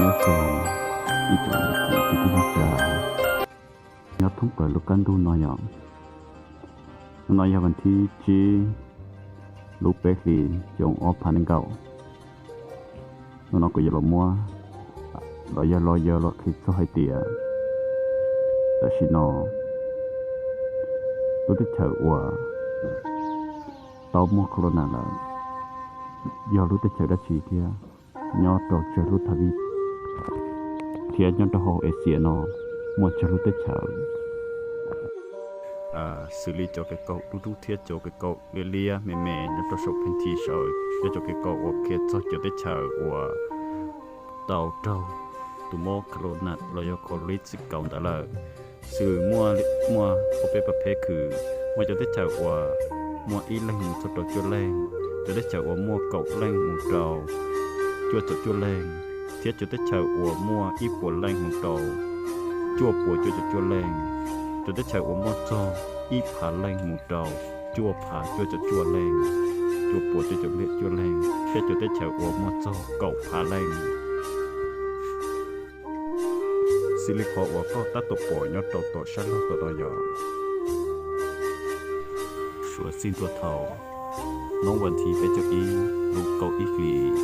Nyob zoo ib tsoom niam txiv kwv tij neej tsa nyob thoob plaws lub qab ntuj no yom. Hnub no yog vas thib tsib lub peb hlis xyoo ob phav nees nkaum. Hnub no kuv yuav los muab los yog los yog los qhia txog hais tias tam sim no lub teb chaws uas tau muaj corona lawm yog lub teb chaws dab tsi thiab, nyob rau tsawg lub thav vij thiab nyob rau hauv Asia no muaj tsawg lub teb chaws. Xws li cov kev kaum dub dub thiab cov kev kaum liab liab me me nyob rau saum pheej thi sawv, yog cov kev kaum uas qhia txog cov teb chaws uas tau raug tus mob corona los yog covid txwv kaum ntawd lawm. Xws muaj, muaj ob peb pab pheb khwv, muaj cov teb chaws uas muaj ib leeg mus txog rau cuaj leeg, cov teb chaws uas muaj kaum leeg mus rau cuaj caum cuaj leeg, thiab cov teb chaws uas muaj ib puas leej mus rau cuaj puas cuaj caum cuaj leeg, cov teb chaws uas muaj txog ib phav leej mus rau cuaj phav cuaj caum cuaj leeg, cuaj puas cuaj caum cuaj leeg, thiab cov teb chaws uas muaj txog kaum phav leej. Xws li qhov uas koj tab tom pom nyob rau tom sab laug tom no yog Suav txij ntua thaum hnub vas thib peb caug ib lub kaum ib hlis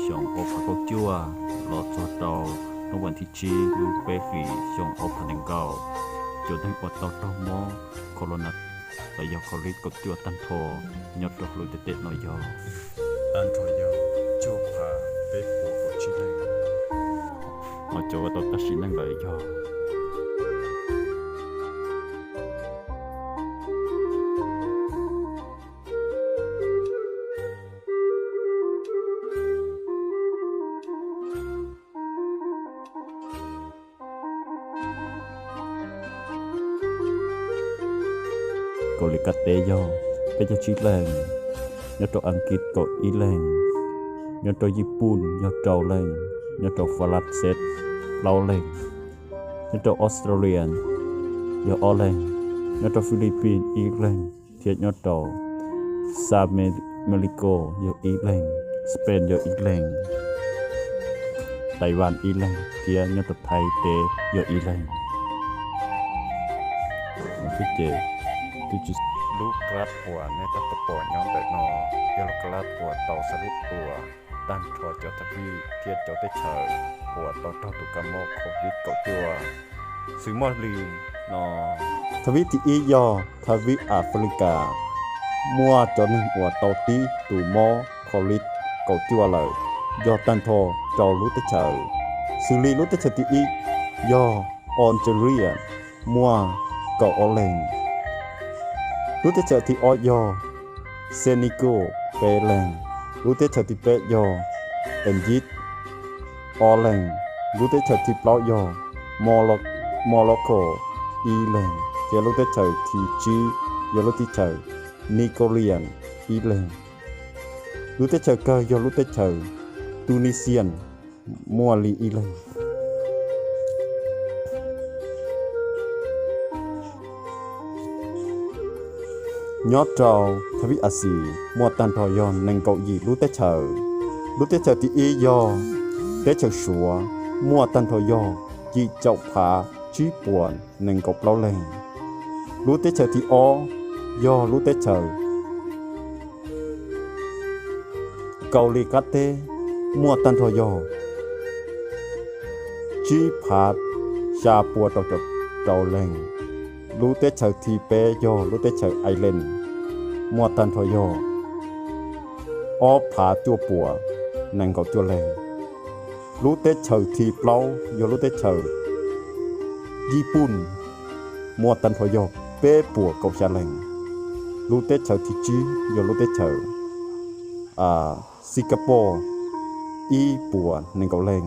xyoo ob phav kaum cuaj los txog rau hnub vas thib tsib lub peb hlis xyoo ob phav nees nkaum, cov neeg uas tau raug mob corona los yog covid kaum cuaj tag nrho nyob rau lub ntiaj teb no yog tag nrho yog cuaj phav peb puas kaum tsib leej. Hos cov uas tau tag sim neej lawm yog Kaus Lim Kab Teb yog peb caug tsib leeg, nyob rau Askiv kaum ib leeg, nyob rau Yij Pun yog rau leeg, nyob rau Fas Las Xes plaub leeg, nyob rau Australia yog ob leeg, nyob rau Philippines ib leeg, thiab nyob rau South America yog ib leeg, Spain yog ib leeg, Taiwan ib leeg, thiab nyob rau Thaib teb yog ib leeg. Lub kab uas nej tab tom pom nyob ntawm no yog lub kab uas tau xa lub tua tag nrho cov thav vij thiab cov teb chaws uas tau raug tus kab mob covid kaum cuaj. Xws muaj li no, thav vij thib ib yog thav vij Africa, muaj cov neeg uas tau tib tus mob covid kaum cuaj lawm yog tag nrho rau lub teb chaws. Xws li lub teb chaws thib ib yog Algeria, muaj kaum ob leeg. Lub teb chaws thib ob yog Senegal peb leeg. Lub teb chaws thib peb yog Egypt ob leeg. Lub teb chaws thib plaub yog Morocco ib leeg, thiab lub teb chaws thib tsib yog lub teb chaws Nigeria ib leeg. Lub teb chaws kawg yog lub teb chaws Tunisia muaj li ib leeg. Nyob rau thav vij Axiv muaj tag nrho yog nees nkaum yim lub teb chaws. Lub teb chaws thib ib yog teb chaws Suav, muaj tag nrho yog yim caum phav tsib puas nees nkaum plaub leeg. Lub teb chaws thib ob yog lub teb chaws Kaus Lim Kab Teb, muaj tag nrho yog tsib phav xya pua rau caum rau leeg. Lub teb chaws thib peb yog lub teb chaws Ireland, muaj tag nrho yog ob phav cuaj puas nees nkaum cuaj leeg. Lub teb chaws thib plaub yog lub teb chaws Yij Pun, muaj tag nrho yog peb puas kaum xya leeg. Lub teb chaws thib tsib yog lub teb chaws Singapore, ib puas nees nkaum leeg.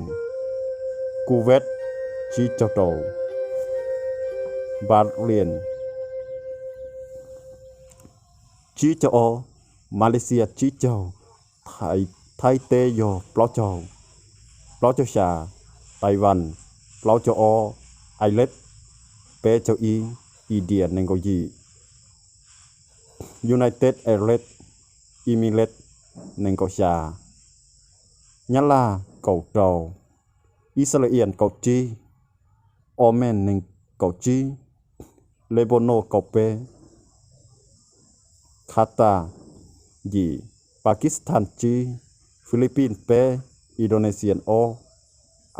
Kuwait, tsib caug rau. Bahrain, tsib caug ob. Malaysia, tsib caug. Thaib teb yog plaub caug, plaub caug xya. Taiwan, plaub caug ob. Ireland, peb caug ib. India, nees nkaum yim. United Arab Emirates, nees nkaum xya. Nyab Laj, kaum rau. Israel kaum tsib, Oman nees nkaum tsib, Lebanon kaum peb, Qatar yim, Pakistan tsib, Philippines peb, Indonesia ob,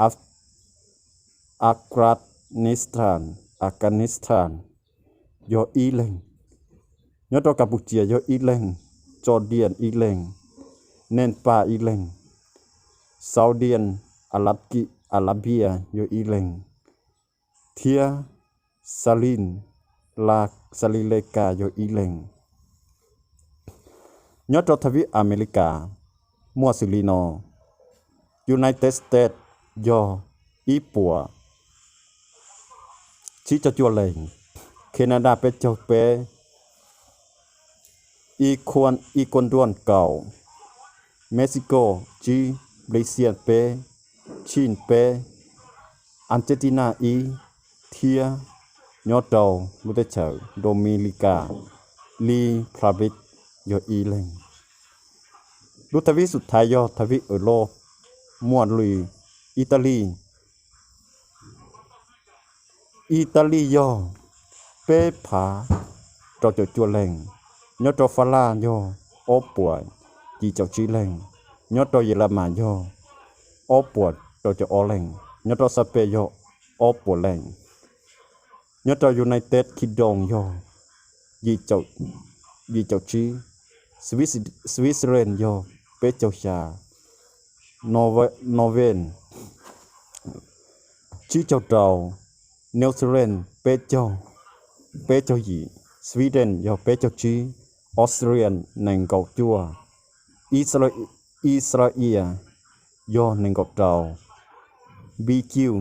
Af- Afghanistan, Afghanistan yog ib leeg, nyob rau Kampuchia yog ib leeg, Jordan ib leeg, Nepal ib leeg, Saudi Arabia yog ib leeg, thiab Sri Lanka, Sri Lanka yog ib leeg. Nyob rau thaj vib Amelikas muaj xws li no: United States yog ib puas tsib caug cuaj leeg, Canada peb caug peb, Ecuador kaum, Mexico tsib, Brazil peb, Chile peb, Argentina ib, thiab nyob rau lub teb chaws Dominican Republic yog ib leeg. Lub thaj vib xub thawj yog thaj vib Europe muaj li Italy. Italy yog peb phav rau caum cuaj leeg, nyob rau Fab Laj yog ob puas yim caum tsib leeg, nyob rau Yelemas yog ob puas rau caum ob leeg, nyob rau Xab Pes yog ob puas leeg, nyob rau United Kingdom yog yim caum tsib, Switzerland yog peb caug xya, Norway tsib caug rau, New Zealand peb caug, peb caug yim, Sweden yog peb caug tsib, Australia nees nkaum cuaj, Israel yog nees nkaum rau, Belgium